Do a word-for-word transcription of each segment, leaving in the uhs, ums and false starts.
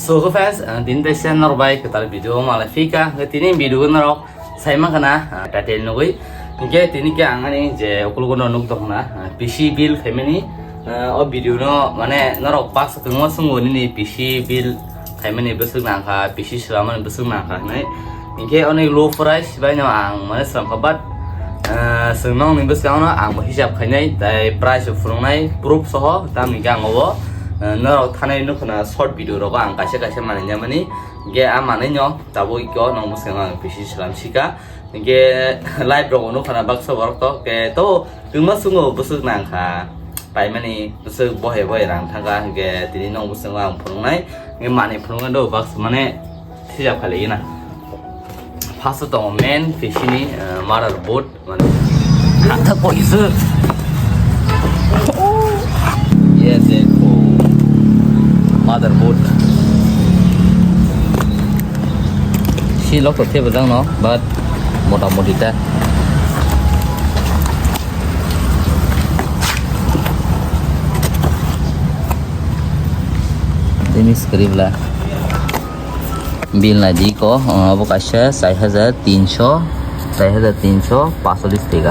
So, friends, uh, tini tei sen norok bai kwtal video malai phika. Hwnkhe tini video norok sai mankha na, uh, title nugwi. Hwnkhe tini khe ang ani je ukulugo no nuk tongkha na, uh, P C build khaimani, uh, o video no mane norok baksa kwbangma swngo nini P C build khaimani bwswk nangkha, P C swlamani bwswk nangkha hinwi. Hwnkhe onek low price bai no ang mane swlamkha, but, uh, chwng nokni bwskango no ang bo hisab khainai, tai price bo phwrwngnai proof soho, tamni khe ang obo, uh, norok thanai nukho na short video rogo ang kaisa kaisa manwi ya mani, hwnkhe a manwi no tabuk iko nokni bwskango ang P C swlam sika, hwnkhe live rogo nukho na baksa borok to, hwnkhe to kwbangma chwngno bwswk nangkha, paimani bwswk bohai bohai rang thangkha, hwnkhe tini nokni bwskango ang phwrwngnai, hwnkhe manwi phwrwngkha do baksa mane. Sijak kali na. First tongo main P C ni, eh, motherboard, mane. Kata kok isu. Ye dekho. Motherboard. Si lok to thebo jang no, but mota moti ta. Ini script lah. Bill nai di ko, uh, abo kaisa char hajar tinso, char hajar tinso pasolis tega.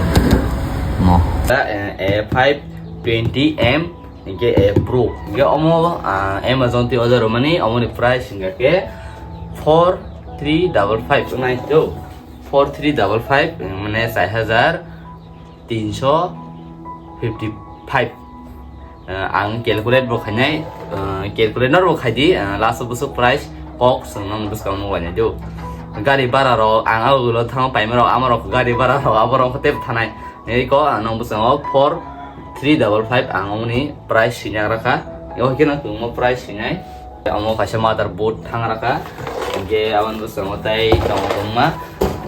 Mo. A, eh, five twenty M, hwnkhe, eh, Pro. Hwnkhe omo, ah, Amazon twi order rwmani, omoni price hwnkha khe four three double five, nai do. Four three double five, mane char hajar tinso fifty five. Eh, ang calculate bo khainai, eh, calculate no bo khaidi, eh, last o bwswk price kok chwng nang bwskango bo wainai do. Gari bara rok ang agulo thango paima rok, ama rok gari bara rok abo rok tep thanai. Eko ang nang bwskango four three double five ang omoni price sinai rakha. Eko khe no kwbangma price sinai. Omo kaisa motherboard thang rakha, hwnkhe aboni bwskango tei tongo kwbangma.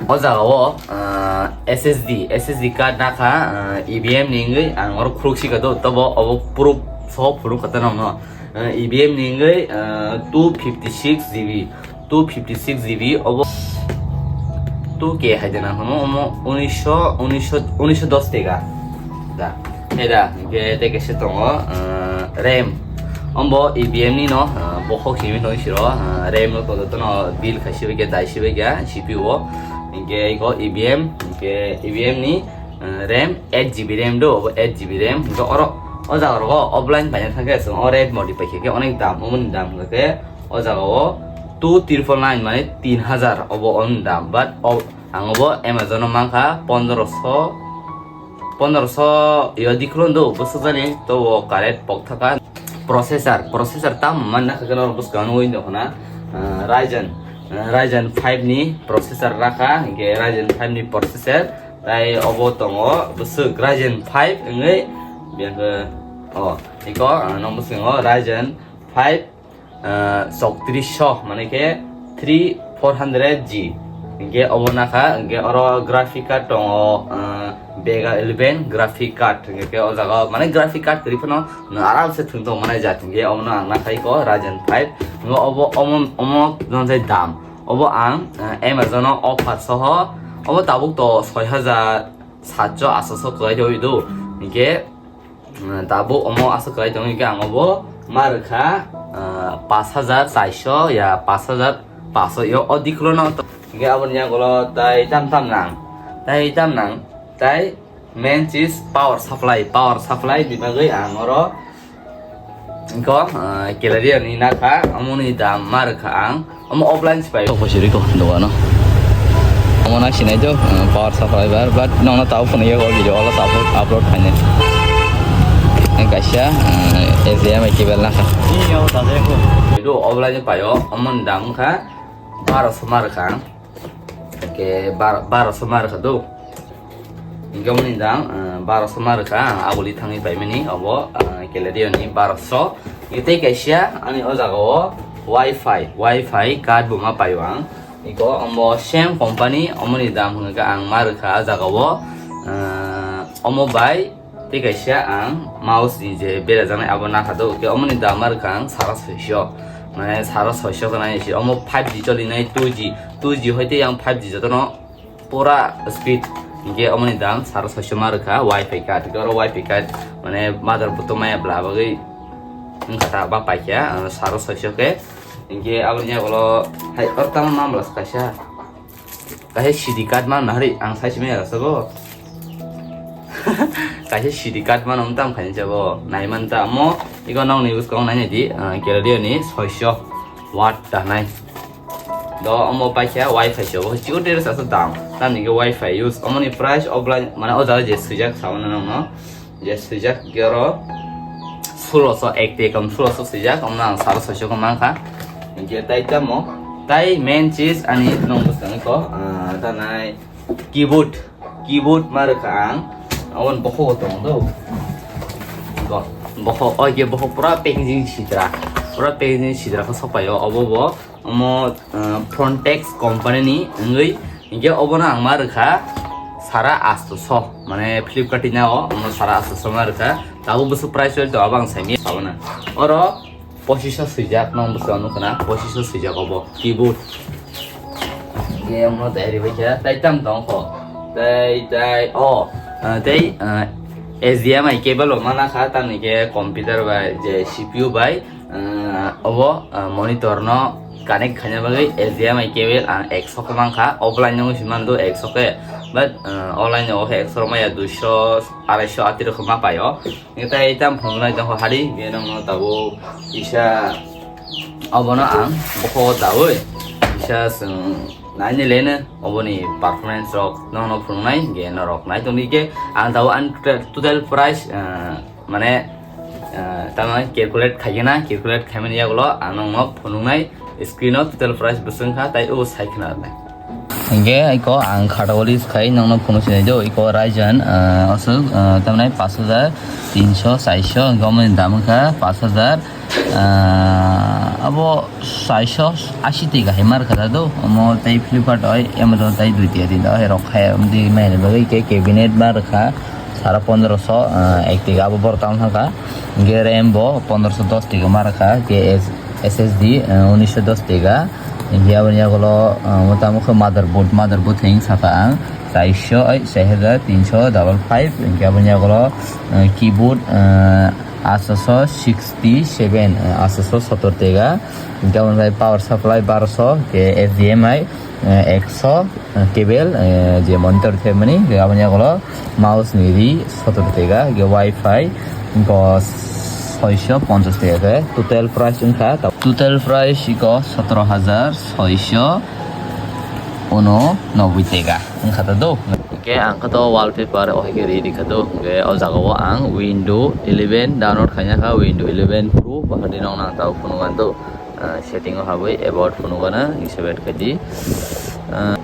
O jaga o, ah, S S D, S S D card nakha, ah, E V M ni wngwi ang oro khuluk sika do, tobo obo proof soho phunuk kha ta nokno. Ah, E V M ni wngwi, ah, two fifty six G B, two fifty six G B obo two K hai de nang hono omo unisho, unisho, unisho dos tega. Da. Heda, hwnkhe tei kaisa tongo, ah, RAM. Ombo E V M ni no, ah, bokhok simi tong siro, ah, RAM no tong joto no build khai sibai khe dai sibai khe C P U o. Hwnkhe iko E V M, hwnkhe E V M ni, ah, RAM eight G B RAM do, obo eight G B RAM. Hwnkhe oro, o jaga rogo offline paina thangkhe chwng o rate modify khe khe onek dam, omoni dam hwnkhe o jaga o two triple nine mane tin hajar obo on dam, but o, ang obo Amazon o mankha pondroso, pondroso yo dikhulon do bwsajani to o correct pok thaka. Processor, processor tam manna kha khe norok bwskango nugwi tongkha na, ah, Ryzen, ah, Ryzen five ni processor rakha, hwnkhe Ryzen five ni processor, tai obo tongo bwswk Ryzen five wngwi, biyang khe, o, iko, ah, nokni bwskango Ryzen five, ah, chowtrisho, mane khe three four hundred G. Hwnkhe obo nakha, hwnkhe oro graphic card tongo, ah, Vega eleven graphic card. Hwnkhe o jaga o, mane graphic card kwrwi phano nwng aram se thwng tong manai jat. Hwnkhe obono ang nakha iko Ryzen five. Hwnkhe obo, omo, omo jonsai dam. Obo ang, ah, Amazon o offer soho, obo tabuk to soi hajar satso asoso kwlai tongwi do. Hwnkhe Tabuk omo aswk kwlai tongwi khe ang obo ma rwkha, ah, pash hajar charsho ya pash hajar pash yo o dikhulo no to. Hwnkhe aboni yagulo tai tam tam nang, tai tam nang, tai main chis power supply, power supply ni bagwi ang oro iko, ah, Celerio ni nakha, omoni dam ma rwkha ang. Omo offline se pai. Tok pho siri ko dogano. Omo na sinai do, uh, power supply bar, but nokno tao phone yago video olo tao upload khainai. Ang kaisa, uh, H D M I cable nakha. Ni yo ta de ko. Do offline se paio, omo ni dam kha baro so ma rwkha ang. Ke bar-, baro so ma rwkha do. Hingke omo ni dam, ah, baro so ma rwkha, ang aboni thangwi paimani, obo, ah, Celerio ni baro so. Hingke tei kaisa ani o jaga o wifi, wifi card bo ma paio ang. Iko omo same company, omo ni dam hwnkha ang ma rwkha a jaga o, ah, omo bai tei kaisa ang mouse ni je berajaknai abo nakha do, hingke omo ni dam ma rwkha ang sara soiso. Mane sara soiso khna si omo five G cholinai two G, two G hoi tei yang five G jotono pura speed. Hingke omo ni dam saro soiso ma rwkha wifi card. Hingke oro wifi card mane motherboard to maya bla bagwi wngkha ta ba paikha, ah, saro soiso khe Hinkhe aboni yagulo hai oro tamo mamla kaisa. Kaisa C D card man nahari ang sai simi ya sago. Kaisa C D card man um tam khain sabo. Nai man ta mo iko nong ni bwskang nai nai di, ah, Kelodio ni soiso watt ta nai. Do omo paikha wifi se bo chiu dere sa dam. Tamni ke wifi use omo ni price offline mane o jaga je swijak sa mano nong no. Je swijak gero suloso ek tekam suloso swijak omno ang saro soiso ko mankha. Hinkhe tai tamo tai main cheese ani nong bwskang ko, ah, ta nai keyboard, keyboard ma rwkha ang. Aboni bokhok o tongo do. Bo, bokhok, o je bokhok pura packaging sitra. Pura packaging sitra khe sokpaio. Obo bo, omo, eh, Frontex company ni wngwi. Hinkhe obono ang ma rwkha sara asto so. Mane Flipkart ni o, omo sara asto so ma rwkha. Tabuk bwswk price wal to abang saimi sabana. Oro Pochisho swijak, nong bwskango nukha na, pochisho swijak obo keyboard. Ge omo tayari bai khe, tai tam tong kho. Tai, tai, o, ah, tai, ah, H D M I cable o mana kha, tamni khe computer bai, je C P U bai, ah, obo, ah, monitor no connect khaina bagwi H D M I cable ang ekso khe mankha, offline no wngwi se mando ekso khe, but, ah, online o khe ekso rw maya, duisho, araisho ati rw khe ma paio. Nge tai tam phunuknai tongkha hari, nge nongno tabuk kisa obono ang bokhogo daui kisa chwng naini lene oboni performance rok nongno phunuknai, nge norok nai tongdi khe ang tabuk ani total, total price, ah, mane, ah, tamni calculate khaigena, calculate khaimani yagulo ang nongno phunuknai. Screen o total price bwswk wngkha, tai o sai khna rwnai. Hinkhe aiko ang khatao list khai nongno phunuk sinai do, iko Ryzen, ah, aswk, ah, tamni pash hajar tinsho, chaisho, hinkhe omoni dam wngkha pash hajar, ah, abo chaisho ashi twi kahai ma rwkha da do, omo tei Flipkart oi, Amazon tei dui tiya tin da hai rok khai, amtwi mai bagwi khe cabinet ma rwkha sara pondroso, ah, ek twi abo borok tamo thangkha, hinkhe RAM bo pondroso dos twi ma rwkha, hinkhe S S D, eh, unisho dos tega. Hinkhe aboni yagulo, eh, mota mukhe motherboard, motherboard hing saka ang. Chaisho, ai, chai hajar tinsho double five. Hinkhe aboni yagulo, eh, keyboard, eh, achaso sixty seven, eh, achaso sotor tega. Hinkhe aboni bai power supply barosho, hinkhe H D M I, eh, ekso, eh, cable, eh, je monitor thepmani, hinkhe aboni yagulo mouse ni ri sotor tega, hinkhe wifi, Iko soisho ponchas tega khe total price wngkha. Total price iko sotoro hajar soisho uno noboi tega wngkha ta do. Hingke ang kha to wallpaper o hai khe ri ri kha do. Hingke o jaga o ang window eleven download khaina kha, window eleven pro bahai no nang tao phunuk ang do. Ah, setting o habwi about phunuk gana activate khai di. Ah,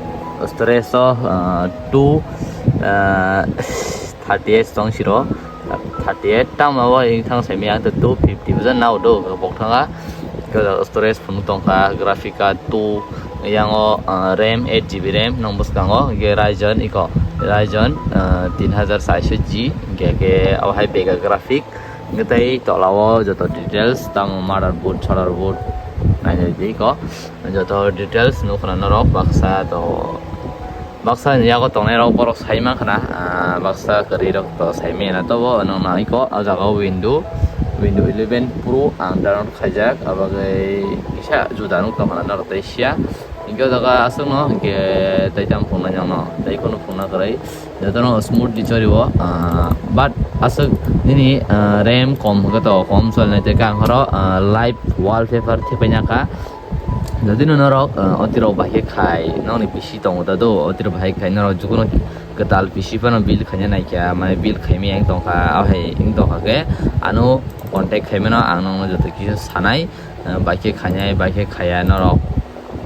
storage o, ah, two, ah, thirty eight tong siro, thirty eight tamo o thang simi ang two fifty bwsa nao do bok thanga. Storage phunuk tongkha, graphic card two, yang o, ah, RAM eight G B RAM nong bwskango, hingke Ryzen iko, Ryzen, ah, tin hajar chaisho G, hingke ke o hai bega graphic. Hingke tei tola o joto details tamo motherboard, sotherboard nainai di ko joto details nukha na norok baksa to baksa ni yago tongnai rok borok sai mankha na, ah, baksa kwrwi rok to sai manya na tobo nwng nai ko o jaga o window, window eleven pro ang download khaijak, abagwi kisa juda nuk tongkha na norok tei sia. Hingke o jaga aswkno hingke tei tamo phunuknai nangno, tei kheno phunukna kwrwi. Jotono smoothly chori o, ah, but aswk nini, ah, RAM kom hwnkhe to kom choli nai tei kang horo, ah, live wallpaper thepai nangkha. Jodi no norok, ah, otirok bahai khe khai, nokni P C tongo ta do, otirok bahai khai norok jukuno kwtal P C phano build khaina naikha, mane build khaimaya wng tongkha, o hai wng tongkha khe ano contact khaimano ang nokno joto kisa sanai. Ah, bai khe khainai, bai khe khaiya norok.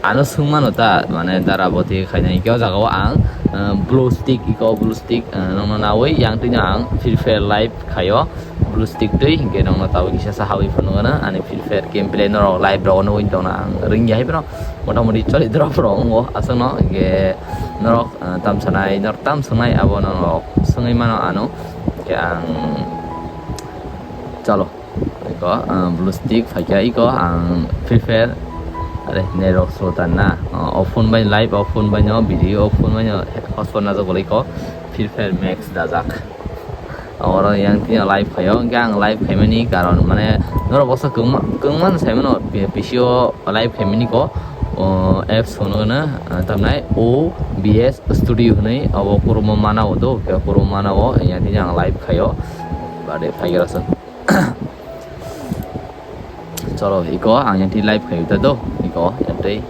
Ano swngmano ta, mane dara boti khainai. Hingke o jaga o ang, ah, blue stick, iko blue stick, ah, nokno nawi yang twino ang Free Fire live khaio. Blue stick twi hingke nokno tabuk kisa sa hawi phunukgana. Ani Free Fire gameplay norok live rogo nugwi tongna ang ringya hai phano motamoti choli drop rok wngo aswkno. Hingke norok, ah, tam sanai, norok tam swngnai abo norok swngwi mano ano. Hingke ang chalo. Iko, ah, blue stick phaikha iko ang Free Fire. Are, network slow ta na. Ah, o phone bai live, o phone bai no video, o phone bai no hotspot najak bolai ko Free Fire Max dajak. Oro yang tini live khaio, hwnkhe ang live khaimani karon mane norok baksa kwngma, kwngma no saimano P C o live khaimani ko, o, apps hono gana, ah, tamnai O B S Studio hinwi abo kurumo mana o do, khe kurumo mana o yang tini ang live khaio. Bade phaigra sa. Cholo, iko ang yang tini live khaio ta do, iko yang tei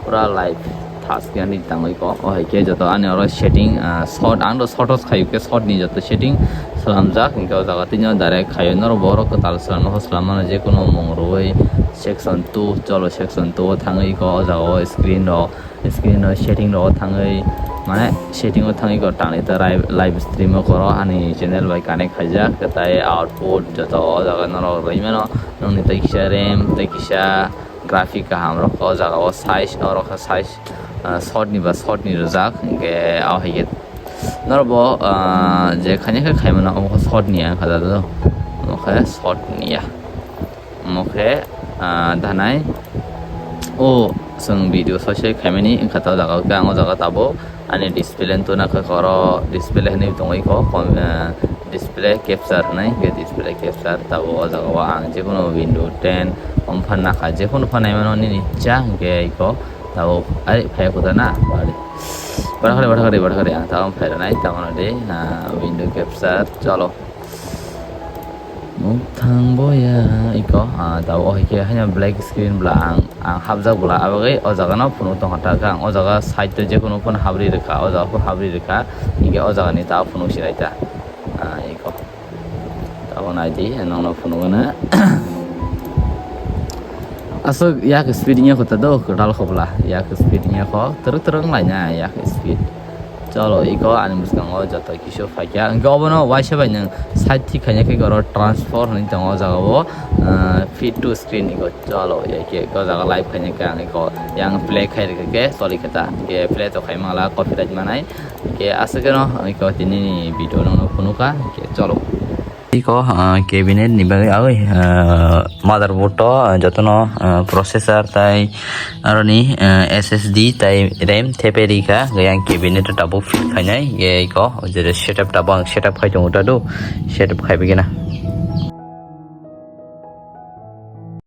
pura live thas khe ani tango iko. O hai khe joto ani oro setting, ah, short, ang do short os khaio khe short ni joto setting slamjak, hwnkhe o jaga tini o direct khaio norok borok kwtal slamno slam mano je kono mung rwui section two, cholo section two o thangwi iko o jaga o screen rok, screen o setting rok thangwi mane setting o thangwi iko tangwi ta live, live stream o koro ani channel bai connect khaijak, tai output joto o jaga norok rwi mano, nokni tei kisa RAM tei kisa graphic kaham rok o jaga o size, oro khe size, ah, short ni ba short ni rwjak, hwnkhe o hai khe norok bo, ah, je khaina khe khaimano omo khe short ni ya wngkha da do, omo khe short ni ya, omo khe, ah, danai o chwng video soi soi khaimani wngkha ta o jaga o khe ang o jaga tabuk. Ani display wngtona khe oro display hinwi tongwi kho, kom, eh, display capture hinwi, hwnkhe display capture tabuk o jaga o ang jekunu window ten om phan nakha, jekunu phan naimano nini cha hwnkhe iko tabuk ai phai khuda na bari. Bathakari, bathakari, bathakari ang tabuk phai rwnai, tamo de, ah, window capture, cholo. Mukthang boya iko, ah, tabuk o hai khe haino black screen bla ang, ang hapjak bla, abagwi o jaga no phunuk tongkha ta khe ang o jaga side o jekunu phano habri rwkha, o jaga phano habri rwkha, hwnkhe o jaga ni ta phunuk sinai ta, ah, iko. Tabuk nai di, nokno phunuk gana. Aswk yak speed wngya kho ta do, kwtal kho bla, yak speed wngya kho, twrwk twrwk wng laina yak speed. Cholo, iko ani bwskango joto kisu phaikha. Hwnkhe obono waisa bai nwng side thik khaina khe oro transfer hinwi tongo o jaga o, ah, fit to screen iko. Cholo, ya khe o jaga live khaina khe ang iko yang play khai rwkha khe choli khe ta. Hwnkhe play to khai mangla copyright manai. Hwnkhe aswk no iko tini ni video no phunukha. Hwnkhe cholo. Iko, ah, cabinet ni bagwi agwi, ah, motherboard to, ah, jotono, ah, processor tai aroni, ah, S S D tai RAM thepe rikha, yang cabinet to tabuk fit khainai, ge iko, jere setup tabuk ang setup khai tongo ta do, setup khai bigena.